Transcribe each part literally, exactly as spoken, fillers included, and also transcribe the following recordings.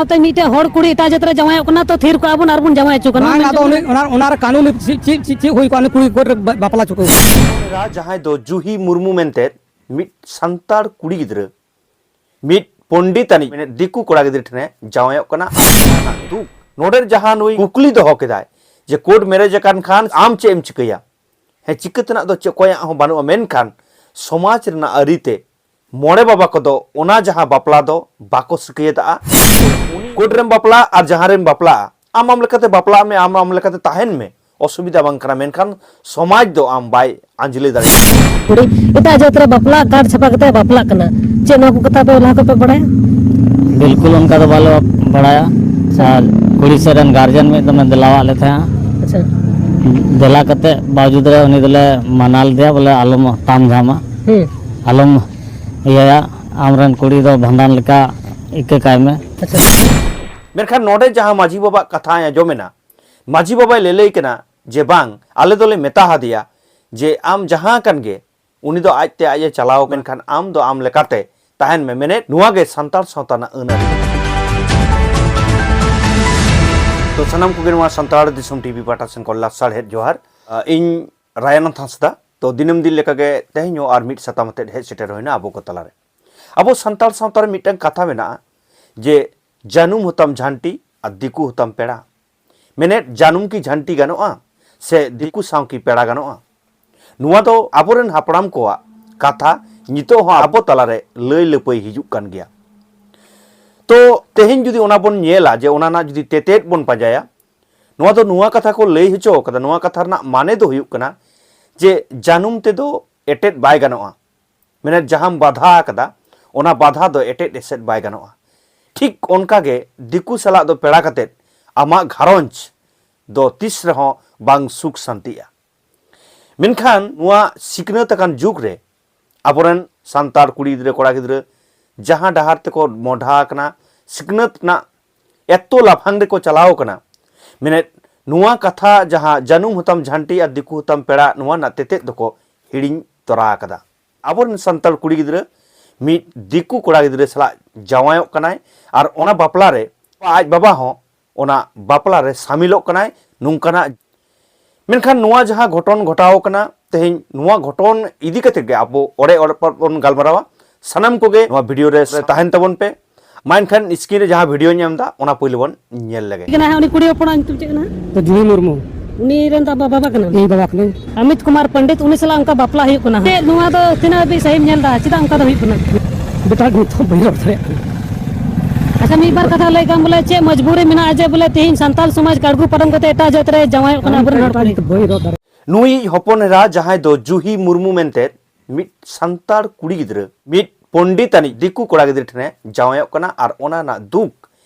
ᱛᱮ ᱢᱤᱫᱴᱮᱡ ᱦᱚᱲ ᱠᱩᱲᱤ ᱮᱴᱟᱜ ᱡᱟᱹᱛ ᱨᱮ ᱡᱟᱶᱟᱭᱚᱜ ᱠᱟᱱᱟ, ᱛᱚ ᱛᱷᱤᱨ ᱠᱚᱜᱼᱟ ᱵᱚᱱ ᱟᱨ ᱵᱚᱱ ᱡᱟᱶᱟᱭ ᱦᱚᱪᱚ ᱠᱚᱣᱟ᱾ ᱵᱟᱝ, ᱟᱫᱚ ᱩᱱᱤ ᱚᱱᱟ, ᱚᱱᱟ ᱨᱮ ᱠᱟᱹᱱᱩᱱ ᱪᱮᱫ, ᱪᱮᱫ, ᱪᱮᱫ, ᱪᱮᱫ ᱦᱩᱭ ᱠᱚᱜᱼᱟ, ᱩᱱᱤ ᱠᱩᱲᱤ ᱠᱳᱨᱴ ᱨᱮ ᱵᱟ-, ᱵᱟᱯᱞᱟ ᱦᱚᱪᱚ ᱠᱚ᱾ ᱡᱟᱦᱟᱸᱭ ᱫᱚ ᱡᱩᱦᱤ ᱢᱩᱨᱢᱩ ᱢᱮᱱᱛᱮ ᱢᱤᱫ ᱥᱟᱱᱛᱟᱲ ᱠᱩᱲᱤ ᱜᱤᱫᱽᱨᱟᱹ ᱢᱤᱫ ᱯᱚᱱᱰᱤᱛ ᱟᱹᱱᱤᱡ ᱢᱮᱱᱮᱫ ᱫᱤᱠᱩ ᱠᱚᱲᱟ ᱜᱤᱫᱽᱨᱟᱹ ᱴᱷᱮᱱᱮ ᱡᱟᱶᱟᱭᱚᱜ ᱠᱟᱱᱟ᱾ ᱟᱨ ᱚᱱᱟ ᱫᱩᱠ ᱱᱚᱰᱮ ᱡᱟᱦᱟᱸ ᱱᱩᱭ ᱠᱩᱠᱞᱤ ᱫᱚᱦᱚ ᱠᱮᱫᱟᱭ ᱡᱮ ᱠᱳᱨᱴ ᱢᱮᱨᱮᱡᱽ ᱟᱠᱟᱱ ᱠᱷᱟᱱ ᱟᱢ ᱪᱮᱫ ᱮᱢ ᱪᱤᱠᱟᱹᱭᱟ? ᱦᱮᱸ, ᱪᱤᱠᱟᱹ ᱛᱮᱱᱟᱜ ᱫᱚ ᱪᱮᱫ ᱚᱠᱚᱭᱟᱜ ᱦᱚᱸ ᱵᱟᱹᱱᱩᱜᱼᱟ, ᱢᱮᱱᱠᱷᱟᱱ ᱥᱚᱢᱟᱡᱽ ᱨᱮᱱᱟᱜ ᱟᱹᱨᱤᱛᱮ ᱢᱚᱬᱮ ᱵᱟᱵᱟ ᱠᱚᱫᱚ ᱚᱱᱟ ᱡᱟᱦᱟᱸ ᱵᱟᱯᱞᱟ ᱫᱚ ᱵᱟᱠᱚ ᱥᱤᱠᱟᱹᱭᱟᱫᱟᱜᱼᱟ᱾ ᱠᱳᱨᱴ ᱨᱮᱢ ᱵᱟᱯᱞᱟᱜ ᱟᱨ ᱡᱟᱦᱟᱸ ᱨᱮᱢ ᱵᱟᱯᱞᱟᱜᱼᱟ, ᱟᱢ ᱟᱢ ᱞᱮᱠᱟᱛᱮ ᱵᱟᱯᱞᱟᱜ ᱢᱮ, ᱟᱢ ᱟᱢ ᱞᱮᱠᱟᱛᱮ ᱛᱟᱦᱮᱱ ᱢᱮ, ᱚᱥᱩᱵᱤᱫᱷᱟ ᱵᱟᱝ ᱠᱟᱱᱟ, ᱢᱮᱱᱠᱷᱟᱱ ᱥᱚᱢᱟᱡᱽ ᱫᱚ ᱟᱢ ᱵᱟᱭ ᱟᱸᱡᱽᱞᱮ ᱫᱟᱲᱮᱭᱟᱜᱼᱟ᱾ ᱠᱩᱲᱤ ᱮᱴᱟᱜ ᱡᱟᱹᱛ ᱨᱮ ᱵᱟᱯᱞᱟ ᱠᱟᱨᱰ ᱪᱷᱟᱯᱟ ᱠᱟᱛᱮ ᱵᱟᱯᱞᱟᱜ ᱠᱟᱱᱟ, ᱪᱮᱫ ᱱᱚᱣᱟ ᱠᱚ ᱠᱟᱛᱷᱟ ᱯᱮ ᱞᱟᱦᱟ ᱠᱷᱚᱱ ᱯᱮ ᱵᱟᱲᱟᱭᱟ? ᱵᱤᱞᱠᱩᱞ ᱚᱱᱠᱟ ᱫᱚ ᱵᱟᱞᱮ ᱵᱟᱲᱟᱭᱟ᱾ ᱟᱪᱪᱷᱟ᱾ ᱟᱨ ᱠᱩᱲᱤ ᱥᱮᱫ ᱨᱮᱱ ᱜᱟᱨᱡᱮᱱ ᱢᱤᱫ ᱫᱚᱢᱮ ᱫᱮᱞᱟᱣᱟᱫ ᱞᱮ ᱛᱟᱦᱮᱸᱜᱼᱟ᱾ ᱟᱪᱪᱷᱟ᱾ ᱫᱮᱞᱟ ᱠᱟᱛᱮ ᱵᱟᱣᱡᱩᱫ ᱨᱮ ᱩᱱᱤ ᱫᱚᱞᱮ ᱢᱟᱱᱟ ᱞᱮᱫᱮᱭᱟ, ᱵᱚᱞᱮ ᱟᱞᱚᱢ ᱛᱟᱢ ᱡᱷᱟᱢᱟ, ᱦᱩᱸ᱾ ᱟᱞᱚᱢ ᱤᱭᱟᱹᱭᱟ, ᱟᱢᱨᱮᱱ ᱠᱩᱲᱤ ᱫᱚ ᱵᱷᱟᱸᱰᱟᱱ ᱞᱮᱠᱟ ᱤᱠᱟᱹ ᱠᱟᱭ ᱢᱮ᱾ ᱟᱪᱪᱷᱟ᱾ ᱢᱮᱱᱠᱷᱟᱱ ᱱᱚᱰᱮ ᱡᱟᱦᱟᱸ ᱢᱟᱹᱡᱷᱤ ᱵᱟᱵᱟᱜ ᱠᱟᱛᱷᱟᱭ ᱟᱸᱡᱚᱢᱮᱱᱟ, ᱢᱟᱹᱡᱷᱤ ᱵᱟᱵᱟᱭ ᱞᱟᱹᱞᱟᱹᱭ ᱠᱟᱱᱟ ᱡᱮ ᱵᱟᱝ, ᱟᱞᱮ ᱫᱚᱞᱮ ᱢᱮᱛᱟ ᱦᱟᱫᱮᱭᱟ ᱡᱮ ᱟᱢ ᱡᱟᱦᱟᱸ ᱠᱟᱱ ᱜᱮ, ᱩᱱᱤ ᱫᱚ ᱟᱡᱛᱮ ᱟᱡ ᱮ ᱪᱟᱞᱟᱣ, ᱢᱮᱱᱠᱷᱟᱱ ᱟᱢ ᱫᱚ ᱟᱢ ᱞᱮᱠᱟᱛᱮ ᱛᱟᱦᱮᱱ ᱢᱮ᱾ ᱢᱮᱱᱮᱫ ᱱᱚᱣᱟ ᱜᱮ ᱥᱟᱱᱛᱟᱲ ᱥᱟᱶᱛᱟ ᱨᱮᱱᱟᱜ ᱟᱹᱱ ᱟᱹᱨᱤ᱾ ᱛᱚ ᱥᱟᱱᱟᱢ ᱠᱚᱜᱮ ᱱᱚᱣᱟ ᱥᱟᱱᱛᱟᱲ ᱫᱤᱥᱚᱢ ᱴᱤᱵᱷᱤ ᱯᱟᱦᱴᱟ ᱥᱮᱱ ᱠᱷᱚᱱ ᱞᱟᱥᱟᱲᱦᱮᱫ ᱡᱚᱦᱟᱨ᱾ ᱟ, ᱤᱧ ᱨᱟᱭᱟᱱᱟᱛᱷ ᱦᱟᱸᱥᱫᱟ᱾ ᱛᱚ ᱫᱤᱱᱟᱹᱢ ᱫᱤᱱ ᱞᱮᱠᱟᱜᱮ ᱛᱮᱦᱮᱧ ᱦᱚᱸ ᱟᱨ ᱢᱤᱫ ᱥᱟᱛᱟᱢ ᱟᱛᱮᱫ ᱦᱮᱡ ᱥᱮᱴᱮᱨ ᱦᱩᱭᱱᱟ ᱟᱵᱚ ᱠᱚ ᱛᱟᱞᱟᱨᱮ᱾ ᱟᱵᱚ ᱥᱟᱱᱛᱟᱲ ᱥᱟᱶᱛᱟ ᱨᱮ ᱢᱤᱫᱴᱟᱝ ᱠᱟᱛᱷᱟ ᱢᱮᱱᱟᱜᱼᱟ ᱡᱮ ᱡᱟᱹᱱᱩᱢ ᱦᱚᱛᱟᱢ ᱡᱷᱟᱱᱴᱤ ᱟᱨ ᱫᱤᱠᱩ ᱦᱚᱛᱟᱢ ᱯᱮᱲᱟ᱾ ᱢᱮᱱᱮᱫ ᱡᱟᱹᱱᱩᱢ ᱠᱤ ᱡᱷᱟᱱᱴᱤ ᱜᱟᱱᱚᱜᱼᱟ ᱥᱮ ᱫᱤᱠᱩ ᱥᱟᱶ ᱠᱤ ᱯᱮᱲᱟ ᱜᱟᱱᱚᱜᱼᱟ? ᱱᱚᱣᱟ ᱫᱚ ᱟᱵᱚᱨᱮᱱ ᱦᱟᱯᱲᱟᱢ ᱠᱚᱣᱟᱜ ᱠᱟᱛᱷᱟ ᱱᱤᱛᱚᱜ ᱦᱚᱸ ᱟᱵᱚ ᱛᱟᱞᱟᱨᱮ ᱞᱟᱹᱭ ᱞᱟᱹᱯᱟᱹᱭ ᱦᱤᱡᱩᱜ ᱠᱟᱱ ᱜᱮᱭᱟ᱾ ᱛᱚ ᱛᱮᱦᱮᱧ ᱡᱩᱫᱤ ᱚᱱᱟ ᱵᱚᱱ ᱧᱮᱞᱟ ᱡᱮ ᱚᱱᱟ ᱨᱮᱱᱟᱜ ᱡᱩᱫᱤ ᱛᱮᱛᱮᱫ ᱵᱚᱱ ᱯᱟᱸᱡᱟᱭᱟ, ᱱᱚᱣᱟ ᱫᱚ ᱱᱚᱣᱟ ᱠᱟᱛᱷᱟ ᱠᱚ ᱞᱟᱹᱭ ᱦᱚᱪᱚ ᱠᱟᱫᱟ᱾ ᱱᱚᱣᱟ ᱠᱟᱛᱷᱟ ᱨᱮᱱᱟᱜ ᱢᱟᱱᱮ ᱫᱚ ᱦᱩᱭᱩᱜ ᱠᱟᱱᱟ ᱡᱮ ᱡᱟᱹᱱᱩᱢ ᱛᱮᱫᱚ ᱮᱴᱮᱫ ᱵᱟᱭ ᱜᱟᱱᱚᱜᱼᱟ, ᱢᱮᱱᱮᱫ ᱡᱟᱦᱟᱸᱢ ᱵᱟᱫᱷᱟ ᱟᱠᱟᱫᱟ ᱚᱱᱟ ᱵᱟᱫᱷᱟ ᱫᱚ ᱮᱴᱮᱫ ᱮᱥᱮᱫ ᱵᱟᱭ ᱜᱟᱱᱚᱜᱼᱟ᱾ ᱴᱷᱤᱠ ᱚᱱᱠᱟᱜᱮ ᱫᱤᱠᱩ ᱥᱟᱞᱟᱜ ᱫᱚ ᱯᱮᱲᱟ ᱠᱟᱛᱮᱫ ᱟᱢᱟᱜ ᱜᱷᱟᱨᱚᱸᱡᱽ ᱫᱚ ᱛᱤᱥ ᱨᱮᱦᱚᱸ ᱵᱟᱝ ᱥᱩᱠ ᱥᱟᱱᱛᱤᱜᱼᱟ᱾ ᱢᱮᱱᱠᱷᱟᱱ ᱱᱚᱣᱟ ᱥᱤᱠᱷᱱᱟᱹᱛ ᱟᱠᱟᱱ ᱡᱩᱜᱽ ᱨᱮ ᱟᱵᱚᱨᱮᱱ ᱥᱟᱱᱛᱟᱲ ᱠᱩᱲᱤ ᱜᱤᱫᱽᱨᱟᱹ ᱠᱚᱲᱟ ᱜᱤᱫᱽᱨᱟᱹ ᱡᱟᱦᱟᱸ ᱰᱟᱦᱟᱨ ᱛᱮᱠᱚ ᱢᱚᱰᱷᱟ ᱟᱠᱟᱱᱟ, ᱥᱤᱠᱷᱱᱟᱹᱛ ᱨᱮᱱᱟᱜ ᱮᱛᱚ ᱞᱟᱯᱷᱟᱝ ᱨᱮᱠᱚ ᱪᱟᱞᱟᱣ ᱟᱠᱟᱱᱟ, ᱢᱮᱱᱮᱫ ᱱᱚᱣᱟ ᱠᱟᱛᱷᱟ ᱡᱟᱦᱟᱸ ᱡᱟᱹᱱᱩᱢ ᱦᱚᱛᱟᱢ ᱡᱷᱟᱱᱴᱤ ᱟᱨ ᱫᱤᱠᱩ ᱦᱚᱛᱟᱢ ᱯᱮᱲᱟ, ᱱᱚᱣᱟ ᱨᱮᱱᱟᱜ ᱛᱮᱛᱮᱫ ᱫᱚᱠᱚ ᱦᱤᱲᱤᱧ ᱛᱚᱨᱟ ᱟᱠᱟᱫᱟ᱾ ᱟᱵᱚᱨᱮᱱ ᱥᱟᱱᱛᱟᱲ ᱠᱩᱲᱤ ᱜᱤᱫᱽᱨᱟᱹ ᱢᱤᱫ ᱫᱤᱠᱩ ᱠᱚᱲᱟ ᱜᱤᱫᱽᱨᱟᱹ ᱥᱟᱞᱟᱜ ᱡᱟᱶᱟᱭᱚᱜ ᱠᱟᱱᱟᱭ ᱟᱨ ᱚᱱᱟ ᱵᱟᱯᱞᱟ ᱨᱮ ᱟᱡ ᱵᱟᱵᱟ ᱦᱚᱸ ᱚᱱᱟ ᱵᱟᱯᱞᱟ ᱨᱮ ᱥᱟᱢᱤᱞᱚᱜ ᱠᱟᱱᱟᱭ᱾ ᱱᱚᱝᱠᱟᱱᱟᱜ, ᱢᱮᱱᱠᱷᱟᱱ ᱱᱚᱣᱟ ᱡᱟᱦᱟᱸ ᱜᱷᱚᱴᱚᱱ ᱜᱷᱚᱴᱟᱣ ᱠᱟᱱᱟ, ᱛᱮᱦᱮᱧ ᱱᱚᱣᱟ ᱜᱷᱚᱴᱚᱱ ᱤᱫᱤ ᱠᱟᱛᱮ ᱜᱮ ᱟᱵᱚ ᱚᱲᱮ ᱚᱲᱮ ᱵᱚᱱ ᱜᱟᱞᱢᱟᱨᱟᱣᱟ᱾ ᱥᱟᱱᱟᱢ ᱠᱚᱜᱮ ᱱᱚᱣᱟ ᱵᱷᱤᱰᱤᱭᱳ ᱨᱮ ᱛᱟᱦᱮᱱ ᱛᱟᱵᱚᱱ ᱯᱮ᱾ ᱢᱟ ᱮᱱᱠᱷᱟᱱ screen ᱨᱮ ᱡᱟᱦᱟᱸ ᱵᱷᱤᱰᱤᱭᱳᱧ ᱮᱢ ᱮᱫᱟ, ᱚᱱᱟ ᱯᱳᱭᱞᱳ ᱵᱚᱱ ᱧᱮᱞ ᱞᱮᱜᱮ᱾ ᱠᱟᱱᱟ ᱦᱟᱸᱜ, ᱩᱱᱤ ᱠᱩᱲᱤ ᱦᱚᱯᱚᱱᱟᱜ ᱧᱩᱛᱩᱢ ᱪᱮᱫ ᱠᱟᱱᱟ? ᱛᱚ ᱡᱩᱦᱤ ᱢᱩᱨᱢᱩ᱾ ᱩᱱᱤ ᱨᱮᱱ ᱫᱚ ᱟᱢᱟᱜ ᱵᱟᱵᱟ ᱠᱟᱱᱟ? ᱤᱧ ᱵᱟᱵᱟ ᱠᱟᱱᱟᱹᱧ᱾ ᱟᱢᱤᱛ ᱠᱩᱢᱟᱨ ᱯᱚᱱᱰᱤᱛ, ᱩᱱᱤ ᱥᱟᱞᱟᱜ ᱚᱱᱠᱟ ᱵᱟᱯᱞᱟ ᱦᱩᱭᱩᱜ ᱠᱟᱱᱟ ᱦᱟᱸᱜ᱾ ᱪᱮᱫ ᱱᱚᱣᱟ ᱫᱚ ᱛᱤᱱᱟᱹᱜ ᱦᱟᱹᱵᱤᱡ ᱥᱟᱹᱦᱤᱢ ᱧᱮᱞ ᱮᱫᱟ? ᱪᱮᱫᱟᱜ ᱚᱱᱠᱟ ᱫᱚ ᱦᱩᱭᱩᱜ ᱠᱟᱱᱟ? ᱵᱮᱴᱟ, ᱱᱤᱛᱚᱜ ᱵᱟᱹᱧ ᱨᱚᱲ ᱫᱟᱲᱮᱭᱟᱜ ᱠᱟᱱᱟ᱾ ᱟᱪᱪᱷᱟ, ᱢᱤᱫ ᱵᱟᱨ ᱠᱟᱛᱷᱟ ᱞᱟᱹᱭ ᱠᱟᱢ ᱵᱚᱞᱮ, ᱪᱮᱫ ᱢᱚᱡᱽᱵᱩᱨᱤ ᱢᱮᱱᱟᱜᱼᱟ ᱡᱮ ᱵᱚᱞᱮ ᱛᱮᱦᱮᱧ ᱥᱟᱱᱛᱟᱞ ᱥᱚᱢᱟᱡᱽ ᱠᱟᱲᱜᱩ ᱯᱟᱨᱚᱢ ᱠᱟᱛᱮ ᱮᱴᱟᱜ ᱡᱟᱹᱛ ᱨᱮ ᱡᱟᱶᱟᱭᱚᱜ ᱠᱟᱱᱟ ᱟᱵᱚᱨᱮᱱ ᱦᱚᱲ ᱠᱩᱲᱤ? ᱱᱤᱛᱚᱜ ᱵᱟᱹᱧ ᱨᱚᱲ ᱫᱟᱲᱮᱭᱟᱜ ᱱᱩᱭᱤᱡ ᱦᱚᱯᱚᱱ ᱮᱨᱟ ᱡᱟᱦᱟᱸᱭ ᱫᱚ ᱡᱩᱦᱤ ᱢᱩᱨᱢᱩ ᱢᱮᱱᱛᱮ ᱢᱤᱫ ᱥᱟᱱᱛᱟᱲ ᱠᱩᱲᱤ ᱜᱤᱫᱽᱨᱟᱹ ᱢᱤᱫ ᱯᱚᱱᱰᱤᱛ ᱟᱹᱱᱤᱡ ᱫᱤᱠᱩ ᱠᱚᱲᱟ ᱜᱤᱫᱽᱨᱟᱹ ᱴᱷᱮᱱᱮ ᱡᱟᱶᱟᱭᱚᱜ ᱠᱟᱱᱟ ᱟᱨ ᱚᱱᱟ ᱨᱮᱱᱟᱜ ᱫᱩᱠ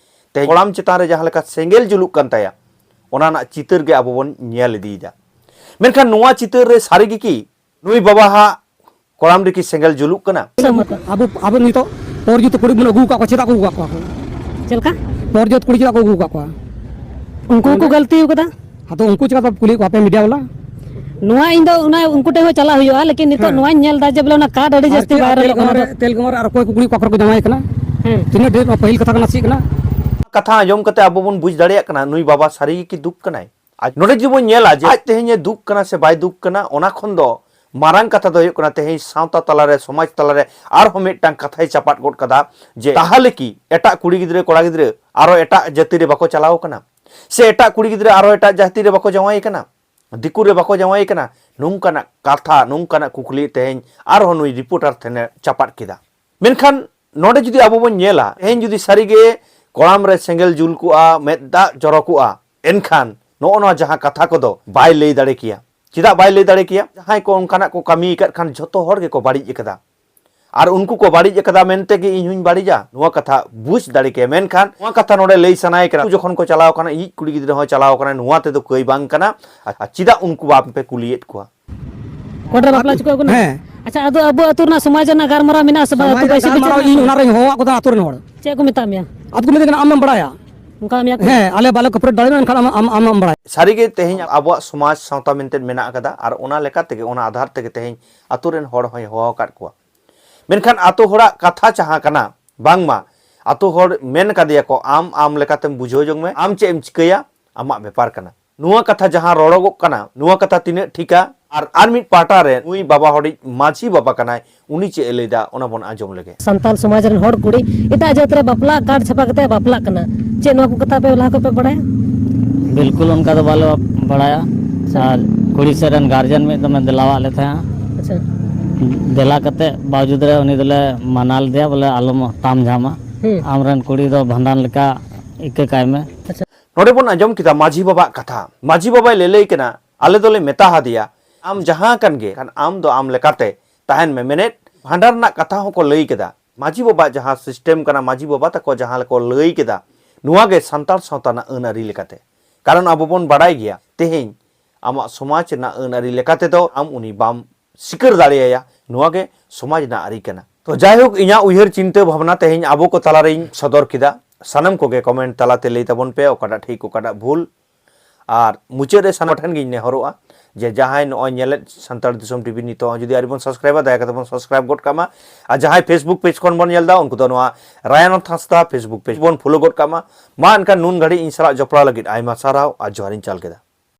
ᱛᱮᱦᱮᱧ ᱠᱚᱲᱟᱢ ᱪᱮᱛᱟᱱ ᱨᱮ ᱡᱟᱦᱟᱸ ᱞᱮᱠᱟ ᱥᱮᱸᱜᱮᱞ ᱡᱩᱞᱩᱜ ᱠᱟᱱ ᱛᱟᱭᱟ, ᱚᱱᱟ ᱨᱮᱱᱟᱜ ᱪᱤᱛᱟᱹᱨ ᱜᱮ ᱟᱵᱚ ᱵᱚᱱ ᱧᱮᱞ ᱤᱫᱤᱭᱮᱫᱟ᱾ ᱢᱮᱱᱠᱷᱟᱱ ᱱᱚᱣᱟ ᱪᱤᱛᱟᱹᱨ ᱨᱮ ᱥᱟᱹᱨᱤ ᱜᱮ ᱠᱤ ᱱᱩᱭ ᱵᱟᱵᱟ ᱦᱟᱜ ᱠᱚᱲᱟᱢ ᱨᱮ ᱠᱤ ᱥᱮᱸᱜᱮᱞ ᱡᱩᱞᱩᱜ ᱠᱟᱱᱟ? ᱟᱵᱚ, ᱟᱵᱚ ᱱᱤᱛᱚᱜ ᱯᱚᱨ ᱡᱩᱛ ᱠᱩᱲᱤ ᱵᱚᱱ ᱟᱹᱜᱩ ᱟᱠᱟᱫ ᱠᱚᱣᱟ, ᱪᱮᱫᱟᱜ ᱠᱚ ᱟᱹᱜᱩ ᱟᱠᱟᱫ ᱠᱚᱣᱟ? ᱪᱮᱫ ᱞᱮᱠᱟ? ᱯᱚᱨ ᱡᱩᱛ ᱠᱩᱲᱤ ᱪᱮᱫᱟᱜ ᱠᱚ ᱟᱹᱜᱩ ᱟᱠᱟᱫ ᱠᱚᱣᱟ? ᱩᱱᱠᱩ ᱠᱚ ᱜᱟᱹᱞᱛᱤ ᱟᱠᱟᱫᱟ᱾ ᱟᱫᱚ ᱩᱱᱠᱩ ᱪᱮᱠᱟ ᱵᱟᱯᱮ ᱠᱩᱞᱤᱭᱮᱫ ᱠᱚᱣᱟ ᱟᱯᱮ ᱢᱤᱰᱤᱭᱟ ᱵᱟᱞᱟ? ᱱᱚᱣᱟ ᱤᱧ ᱫᱚ ᱚᱱᱟ ᱩᱱᱠᱩ ᱴᱷᱮᱱ ᱦᱚᱸ ᱪᱟᱞᱟᱜ ᱦᱩᱭᱩᱜᱼᱟ, ᱞᱮᱠᱤᱱ ᱱᱤᱛᱚᱜ ᱦᱮᱸ᱾ ᱱᱚᱣᱟᱧ ᱧᱮᱞ ᱮᱫᱟ ᱡᱮ ᱵᱚᱞᱮ ᱚᱱᱟ ᱠᱟᱨᱰ ᱟᱹᱰᱤ ᱟᱨ ᱡᱟᱹᱥᱛᱤ ᱪᱮᱫ ᱵᱷᱟᱭᱨᱟᱞᱚᱜ ᱛᱮᱞᱜᱟᱢ ᱠᱟᱱᱟ᱾ ᱨᱮ, ᱛᱮᱞᱜᱟᱢ ᱨᱮ ᱟᱨ ᱚᱠᱚᱭ ᱠᱚ ᱠᱩᱲᱤ ᱠᱚ ᱟᱠᱚ ᱠᱚ ᱡᱟᱶᱟᱭ ᱠᱟᱱᱟ? ᱦᱮᱸ᱾ ᱛᱤᱱᱟᱹᱜ ᱰᱷᱮᱨ ᱯᱟᱹᱦᱤᱞ ᱠᱟᱛᱷᱟ ᱠᱟᱱᱟ, ᱪᱮᱫ ᱠᱟᱱᱟ? ᱠᱟᱛᱷᱟ ᱟᱸᱡᱚᱢ ᱠᱟᱛᱮ ᱟᱵᱚ ᱵᱚᱱ ᱵᱩᱡᱽ ᱫᱟᱲᱮᱭᱟᱜ ᱠᱟᱱᱟ ᱱᱩᱭ ᱵᱟᱵᱟ ᱥᱟᱹᱨᱤ ᱜᱮ ᱠᱤ ᱫᱩᱠ ᱠᱟᱱᱟᱭ᱾ ᱟᱨ ᱱᱚᱰᱮ ᱡᱩᱫᱤ ᱵᱚᱱ ᱧᱮᱞᱟ ᱡᱮ ᱟᱡ ᱛᱮᱦᱮᱧ ᱮ ᱫᱩᱠ ᱠᱟᱱᱟ ᱥᱮ ᱵᱟᱭ ᱫᱩᱠ ᱠᱟᱱᱟ, ᱚᱱᱟ ᱠᱷᱚᱱ ᱫᱚ ᱢᱟᱨᱟᱝ ᱠᱟᱛᱷᱟ ᱫᱚ ᱦᱩᱭᱩᱜ ᱠᱟᱱᱟ ᱛᱮᱦᱮᱧ ᱥᱟᱶᱛᱟ ᱛᱟᱞᱟᱨᱮ, ᱥᱚᱢᱟᱡᱽ ᱛᱟᱞᱟᱨᱮ ᱟᱨᱦᱚᱸ ᱢᱤᱫᱴᱟᱝ ᱠᱟᱛᱷᱟᱭ ᱪᱟᱯᱟᱫ ᱜᱚᱫ ᱠᱟᱫᱟ ᱡᱮ ᱛᱟᱦᱚᱞᱮ ᱠᱤ ᱮᱴᱟᱜ ᱠᱩᱲᱤ ᱜᱤᱫᱽᱨᱟᱹ ᱠᱚᱲᱟ ᱜᱤᱫᱽᱨᱟᱹ ᱟᱨᱦᱚᱸ ᱮᱴᱟᱜ ᱡᱟᱹᱛᱤ ᱨᱮ ᱵᱟᱠᱚ ᱪᱟᱞᱟᱣ ᱠᱟᱱᱟ? ᱥᱮ ᱮᱴᱟᱜ ᱠᱩᱲᱤ ᱜᱤᱫᱽᱨᱟᱹ ᱟᱨᱦᱚᱸ ᱮᱴᱟᱜ ᱡᱟᱹᱛᱤ ᱨᱮ ᱵᱟᱠᱚ ᱡᱟᱶᱟᱭ ᱠᱟᱱᱟ? ᱫᱤᱠᱩ ᱨᱮ ᱵᱟᱠᱚ ᱡᱟᱶᱟᱭ ᱠᱟᱱᱟ? ᱱᱚᱝᱠᱟᱱᱟᱜ ᱠᱟᱛᱷᱟ, ᱱᱚᱝᱠᱟᱱᱟᱜ ᱠᱩᱠᱞᱤ ᱛᱮᱦᱮᱧ ᱟᱨᱦᱚᱸ ᱱᱩᱭ ᱨᱤᱯᱳᱨᱴᱟᱨ ᱴᱷᱮᱱᱮ ᱪᱟᱯᱟᱫ ᱠᱮᱫᱟ᱾ ᱢᱮᱱᱠᱷᱟᱱ ᱱᱚᱰᱮ ᱡᱩᱫᱤ ᱟᱵᱚ ᱵᱚᱱ ᱧᱮᱞᱟ, ᱛᱮᱦᱮᱧ ᱡᱩᱫᱤ ᱥᱟᱹᱨᱤᱜᱮ ᱠᱚᱲᱟᱢ ᱨᱮ ᱥᱮᱸᱜᱮᱞ ᱡᱩᱞ ᱠᱚᱜᱼᱟ, ᱢᱮᱫ ᱫᱟᱜ ᱡᱚᱨᱚ ᱠᱚᱜᱼᱟ, ᱮᱱᱠᱷᱟᱱ ᱱᱚᱜᱼᱚ ᱱᱚᱣᱟ ᱡᱟᱦᱟᱸ ᱠᱟᱛᱷᱟ ᱠᱚᱫᱚ ᱵᱟᱭ ᱞᱟᱹᱭ ᱫᱟᱲᱮ ᱠᱮᱭᱟ᱾ ᱪᱮᱫᱟᱜ ᱵᱟᱭ ᱞᱟᱹᱭ ᱫᱟᱲᱮ ᱠᱮᱭᱟ? ᱡᱟᱦᱟᱸᱭ ᱠᱚ ᱚᱱᱠᱟᱱᱟᱜ ᱠᱚ ᱠᱟᱹᱢᱤ ᱟᱠᱟᱫ ᱠᱷᱟᱱ ᱡᱷᱚᱛᱚ ᱦᱚᱲ ᱜᱮᱠᱚ ᱵᱟᱹᱲᱤᱡ ᱟᱠᱟᱫᱟ᱾ ᱟᱨ ᱩᱱᱠᱩ ᱠᱚ ᱵᱟᱹᱲᱤᱡ ᱟᱠᱟᱫᱟ ᱢᱮᱱᱛᱮ ᱜᱮ ᱤᱧ ᱦᱚᱧ ᱵᱟᱹᱲᱤᱡᱟ, ᱱᱚᱣᱟ ᱠᱟᱛᱷᱟ ᱵᱩᱡᱽ ᱫᱟᱲᱮ ᱠᱮᱭᱟ᱾ ᱢᱮᱱᱠᱷᱟᱱ ᱱᱚᱣᱟ ᱠᱟᱛᱷᱟ ᱱᱚᱰᱮ ᱞᱟᱹᱭ ᱥᱟᱱᱟᱭᱮ ᱠᱟᱱᱟ, ᱩᱱᱠᱩ ᱡᱚᱠᱷᱚᱱ ᱠᱚ ᱪᱟᱞᱟᱣ ᱠᱟᱱᱟ, ᱤᱧᱤᱡ ᱠᱩᱲᱤ ᱜᱤᱫᱽᱨᱟᱹ ᱦᱚᱸ ᱪᱟᱞᱟᱣ ᱠᱟᱱᱟ, ᱱᱚᱣᱟ ᱛᱮᱫᱚ ᱠᱟᱹᱭ ᱵᱟᱝ ᱠᱟᱱᱟ᱾ ᱟᱨ ᱪᱮᱫᱟᱜ ᱩᱱᱠᱩ ᱵᱟᱯᱮ ᱠᱩᱞᱤᱭᱮᱫ ᱠᱚᱣᱟ? ᱚᱠᱟᱴᱟᱜ ᱨᱮ ᱵᱟᱯᱞᱟ ᱦᱚᱪᱚ ᱠᱟᱠᱚ ᱠᱟᱱᱟ? ᱦᱮᱸ᱾ ᱟᱪᱪᱷᱟ, ᱟᱫᱚ ᱟᱵᱚ ᱟᱹᱛᱩ ᱨᱮᱱᱟᱜ ᱥᱚᱢᱟᱡᱽ ᱨᱮᱱᱟᱜ ᱜᱟᱞᱢᱟᱨᱟᱣ ᱢᱮᱱᱟᱜᱼᱟ ᱥᱮ ᱵᱟᱝ? ᱟᱹᱛᱩ ᱥᱚᱢᱟᱡᱽ ᱨᱮᱭᱟᱜ ᱵᱟᱹᱭᱥᱤ ᱵᱤᱪᱟᱹᱨ ᱜᱟᱞᱢᱟᱨᱟᱣ ᱢᱮᱱᱟᱜᱼᱟ ᱤᱧ ᱥᱮ ᱚᱱᱟ ᱵᱟᱝ? ᱨᱮᱧ ᱦᱚᱦᱚᱣᱟᱜ ᱠᱚ ᱛᱟᱦᱮᱱᱟ ᱟᱹᱛᱩ ᱨᱮᱱ ᱦᱚᱲ᱾ ᱪᱮᱫ ᱠᱚ ᱢᱮᱛᱟᱜ ᱢᱮᱭᱟ? ᱟᱫᱚ ᱠᱚ ᱢᱮᱛᱟᱜ ᱠᱟᱱᱟ, "ᱟᱢᱮᱢ ᱵᱟᱲᱟᱭᱟ?" ᱦᱮᱸ, ᱟᱞᱮ ᱵᱟᱞᱮ ᱠᱚᱯᱟᱨᱮᱴ ᱫᱟᱲᱮᱭᱟᱜᱼᱟ, ᱮᱱᱠᱷᱟᱱ ᱟᱢ, ᱟᱢ, ᱟᱢ, ᱟᱢ ᱵᱟᱲᱟᱭᱟ᱾ ᱥᱟᱹᱨᱤᱜᱮ ᱛᱮᱦᱮᱧ ᱟᱵᱚᱣᱟᱜ ᱥᱚᱢᱟᱡᱽ ᱥᱟᱶᱛᱟ ᱢᱮᱱᱛᱮ ᱢᱮᱱᱟᱜ ᱟᱠᱟᱫᱟ, ᱟᱨ ᱚᱱᱟ ᱞᱮᱠᱟ ᱛᱮᱜᱮ, ᱚᱱᱟ ᱟᱫᱷᱟᱨ ᱛᱮᱜᱮ ᱛᱮᱦᱮᱧ ᱟᱹᱛᱩ ᱨᱮᱱ ᱦᱚᱲ ᱦᱚᱸᱭ ᱦᱚᱦᱚ ᱟᱠᱟᱫ ᱠᱚᱣᱟ᱾ ᱢᱮᱱᱠᱷᱟᱱ ᱟᱹᱛᱩ ᱦᱚᱲᱟᱜ ᱠᱟᱛᱷᱟ ᱡᱟᱦᱟᱸ ᱠᱟᱱᱟ, ᱵᱟᱝᱢᱟ ᱟᱛᱳ ᱦᱚᱲ ᱢᱮᱱ ᱠᱟᱫᱮᱭᱟ ᱠᱚ, ᱟᱢ ᱟᱢ ᱞᱮᱠᱟᱛᱮᱢ ᱵᱩᱡᱷᱟᱹᱣ ᱡᱚᱝ ᱢᱮ, ᱟᱢ ᱪᱮᱫ ᱮᱢ ᱪᱤᱠᱟᱹᱭᱟ ᱟᱢᱟᱜ ᱵᱮᱯᱟᱨ ᱠᱟᱱᱟ᱾ ᱱᱚᱣᱟ ᱠᱟᱛᱷᱟ ᱡᱟᱦᱟᱸ ᱨᱚᱲᱚᱜᱚᱜ ᱠᱟᱱᱟ, ᱱᱚᱣᱟ ᱠᱟᱛᱷᱟ ᱛᱤᱱᱟᱹᱜ ᱴᱷᱤᱠᱟ? ᱟᱨ ᱟᱨ ᱢᱤᱫ ᱯᱟᱦᱴᱟ ᱨᱮ ᱱᱩᱭ ᱵᱟᱵᱟ ᱦᱚᱲᱤᱡ ᱢᱟᱹᱡᱷᱤ ᱵᱟᱵᱟ ᱠᱟᱱᱟᱭ, ᱩᱱᱤ ᱪᱮᱫ ᱮ ᱞᱟᱹᱭᱫᱟ ᱚᱱᱟ ᱵᱚᱱ ᱟᱸᱡᱚᱢ ᱞᱮᱜᱮ᱾ ᱥᱟᱱᱛᱟᱲ ᱥᱚᱢᱟᱡᱽ ᱨᱮᱱ ᱦᱚᱲ ᱠᱩᱲᱤ ᱮᱴᱟᱜ ᱡᱟᱹᱛ ᱨᱮ ᱵᱟᱯᱞᱟ ᱠᱟᱨᱰ ᱪᱷᱟᱯᱟ ᱠᱟᱛᱮ ᱵᱟᱯᱞᱟᱜ ᱠᱟᱱᱟ, ᱪᱮᱫ ᱱᱚᱣᱟ ᱠᱚ ᱠᱟᱛᱷᱟ ᱯᱮ ᱞᱟᱦᱟ ᱠᱷᱚᱱ ᱯᱮ ᱵᱟᱲᱟᱭᱟ? ᱵᱤᱞᱠᱩᱞ ᱚᱱᱠᱟ ᱫᱚ ᱵᱟᱞᱮ ᱵᱟᱲᱟᱭᱟ᱾ ᱟᱪᱪᱷᱟ᱾ ᱟᱨ ᱠᱩᱲᱤ ᱥᱮᱫ ᱨᱮᱱ ᱜᱟᱨᱡᱮᱱ ᱢᱤᱫ ᱫᱚᱢᱮ ᱫᱮᱞᱟᱣᱟᱫ ᱞᱮ ᱛᱟᱦᱮᱸᱜᱼᱟ᱾ ᱟᱪᱪᱷᱟ᱾ ᱫᱮᱞᱟ ᱠᱟᱛᱮ ᱵᱟᱣᱡᱩᱫ ᱨᱮ ᱩᱱᱤ ᱫᱚᱞᱮ ᱢᱟᱱᱟ ᱞᱮᱫᱮᱭᱟ, ᱵᱚᱞᱮ ᱟᱞᱚᱢ ᱛᱟᱢ ᱡᱷᱟᱢᱟ᱾ ᱦᱩᱸ᱾ ᱟᱢᱨᱮᱱ ᱠᱩᱲᱤ ᱫᱚ ᱵᱷᱟᱸᱰᱟᱱ ᱞᱮᱠᱟ ᱤᱠᱟᱹ ᱠᱟᱭ ᱢᱮ᱾ ᱟᱪᱪᱷᱟ᱾ ᱱᱚᱰᱮ ᱵᱚᱱ ᱟᱸᱡᱚᱢ ᱠᱮᱫᱟ ᱢᱟᱹᱡᱷᱤ ᱵᱟᱵᱟᱣᱟᱜ ᱠᱟᱛᱷᱟ᱾ ᱢᱟᱹᱡᱷᱤ ᱵᱟᱵᱟᱭ ᱞᱟᱹᱞᱟᱹᱭ ᱠᱟᱱᱟ, ᱟᱞᱮ ᱫᱚᱞᱮ ᱢᱮᱛᱟ ᱦᱟᱫᱮᱭᱟ, ᱟᱢ ᱡᱟᱦᱟᱸ ᱠᱟᱱ ᱜᱮ, ᱠᱷᱟᱱ ᱟᱢ ᱫᱚ ᱟᱢ ᱞᱮᱠᱟᱛᱮ ᱛᱟᱦᱮᱱ ᱢᱮ᱾ ᱢᱮᱱᱮᱫ ᱵᱷᱟᱸᱰᱟᱱ ᱨᱮᱱᱟᱜ ᱠᱟᱛᱷᱟ ᱦᱚᱸᱠᱚ ᱞᱟᱹᱭ ᱠᱮᱫᱟ᱾ ᱢᱟᱹᱡᱷᱤ ᱵᱟᱵᱟᱣᱟᱜ ᱡᱟᱦᱟᱸ system ᱠᱟᱱᱟ, ᱢᱟᱹᱡᱷᱤ ᱵᱟᱵᱟ ᱛᱟᱠᱚ ᱡᱟᱦᱟᱸ ᱠᱚ ᱞᱟᱹᱭ ᱠᱮᱫᱟ, ᱱᱚᱣᱟ ᱜᱮ ᱥᱟᱱᱛᱟᱲ ᱥᱟᱶᱛᱟ ᱨᱮᱱᱟᱜ ᱟᱹᱱ ᱟᱹᱨᱤ ᱞᱮᱠᱟᱛᱮ᱾ ᱠᱟᱨᱚᱱ ᱟᱵᱚ ᱵᱚᱱ ᱵᱟᱲᱟᱭ ᱜᱮᱭᱟ, ᱛᱮᱦᱮᱧ ᱟᱢᱟᱜ ᱥᱚᱢᱟᱡᱽ ᱨᱮᱱᱟᱜ ᱟᱹᱱ ᱟᱹᱨᱤ ᱞᱮᱠᱟ ᱛᱮᱫᱚ ᱟᱢ ᱩᱱᱤ ᱵᱟᱢ ᱥᱤᱠᱟᱹᱨ ᱫᱟᱲᱮᱭᱟᱭᱟ᱾ ᱱᱚᱣᱟ ᱜᱮ ᱥᱚᱢᱟᱡᱽ ᱨᱮᱱᱟᱜ ᱟᱹᱨᱤ ᱠᱟᱱᱟ᱾ ᱛᱚ ᱡᱟᱭᱦᱳᱠ, ᱤᱧᱟᱹᱜ ᱩᱭᱦᱟᱹᱨ ᱪᱤᱱᱛᱟᱹ ᱵᱷᱟᱵᱽᱱᱟ ᱛᱮᱦᱮᱧ ᱟᱵᱚ ᱠᱚ ᱛᱟᱞᱟᱨᱮᱧ ᱥᱚᱫᱚᱨ ᱠᱮᱫᱟ᱾ ᱥᱟᱱᱟᱢ ᱠᱚᱜᱮ comment ᱛᱟᱞᱟᱛᱮ ᱞᱟᱹᱭ ᱛᱟᱵᱚᱱ ᱯᱮ ᱚᱠᱟᱴᱟᱜ ᱴᱷᱤᱠ, ᱚᱠᱟᱴᱟᱜ ᱵᱷᱩᱞ᱾ ᱟᱨ ᱢᱩᱪᱟᱹᱫ ᱨᱮ ᱥᱟᱱᱟᱢ ᱴᱷᱮᱱ ᱜᱤᱧ ᱱᱮᱦᱚᱨᱚᱜᱼᱟ ᱡᱮ ᱡᱟᱦᱟᱸᱭ ᱱᱚᱜᱼᱚᱭ ᱧᱮᱞᱮᱫ ᱥᱟᱱᱛᱟᱲ ᱫᱤᱥᱚᱢ TV ᱱᱤᱛᱚᱜ ᱦᱚᱸ ᱡᱩᱫᱤ ᱟᱹᱣᱨᱤ ᱵᱚᱱ subscribeᱟ, ᱫᱟᱭᱟ ᱠᱟᱛᱮ ᱵᱚᱱ subscribe ᱜᱚᱫ ᱠᱟᱜ ᱢᱟ᱾ ᱟᱨ ᱡᱟᱦᱟᱸᱭ Facebook page ᱠᱷᱚᱱ ᱵᱚᱱ ᱧᱮᱞ ᱮᱫᱟ, ᱩᱱᱠᱩ ᱫᱚ ᱱᱚᱣᱟ ᱨᱟᱭᱟᱱᱟᱛᱷ ᱦᱟᱸᱥᱫᱟ Facebook page ᱵᱚᱱ follow ᱜᱚᱫ ᱠᱟᱜ ᱢᱟ᱾ ᱢᱟ ᱮᱱᱠᱷᱟᱱ ᱱᱩᱱ ᱜᱷᱟᱹᱲᱤᱡ ᱤᱧ ᱥᱟᱞᱟᱜ ᱡᱚᱯᱲᱟᱣ ᱞᱟᱹᱜᱤᱫ ᱟᱭᱢᱟ ᱥᱟᱨᱦᱟᱣ ᱟᱨ ᱡᱚᱦᱟᱨᱤᱧ ᱪᱟᱞ ᱠᱮᱫᱟ᱾